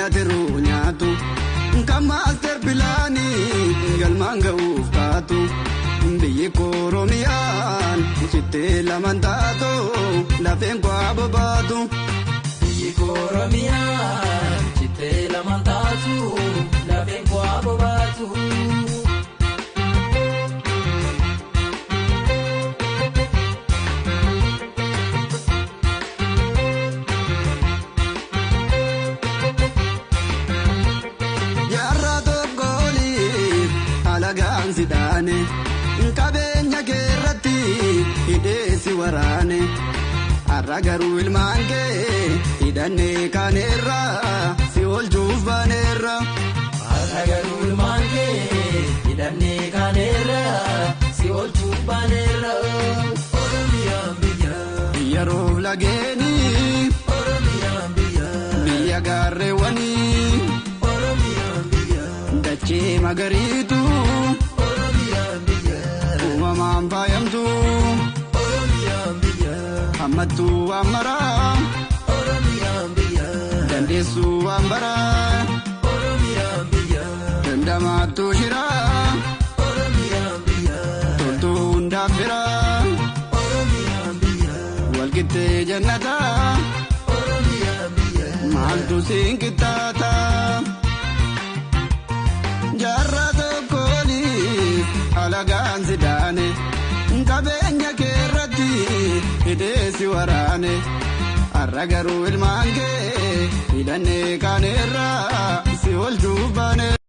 Diina tiruu nyaatu kan master planii galmaan ga'uuf taatu. Biyyi Oromiyaan cittee lamaan taatu lafeen koo bobaatu. Biyyi Oromiyaan cittee lamaan taatu lafeen koo bobaatu. Jaarraa tokko oliif alagaan si dhaane qabeenya kee irratti hidhee si waraane har'a garuu ilmaan kee hidhannee kaaneerra si oolchuuf baaneerra. Har'a garuu ilmaan kee hidhannee kaaneerra si oolchuuf baaneerra. Oromiyaan biyya. Biyya roob lageenii. Oromiyaan biyya. Biyya gaarreewwanii. Oromiyaan biyya. Dachee magariitu. Oromiyaan biyya. Uumamaan faayamtu. Oromiyaan biyya. Hammattuu waan maraa. Oromiyaan biyya. Dandeessuu waan baraa. Oromiyaan biyya. Dandamaattu shiraa. Oromiyaan biyya. Toltuu hundaaf firaa. Oromiyaan biyya. Walqixxee jannataa. Oromiyaan biyya. Maaltu siin qixxaata? Jaarraa tokko oliif alagaan si dhaane qabeenya kee irratti hidhee si waraane har'a garuu ilmaan kee hidhannee kaaneerra si oolchuuf baane.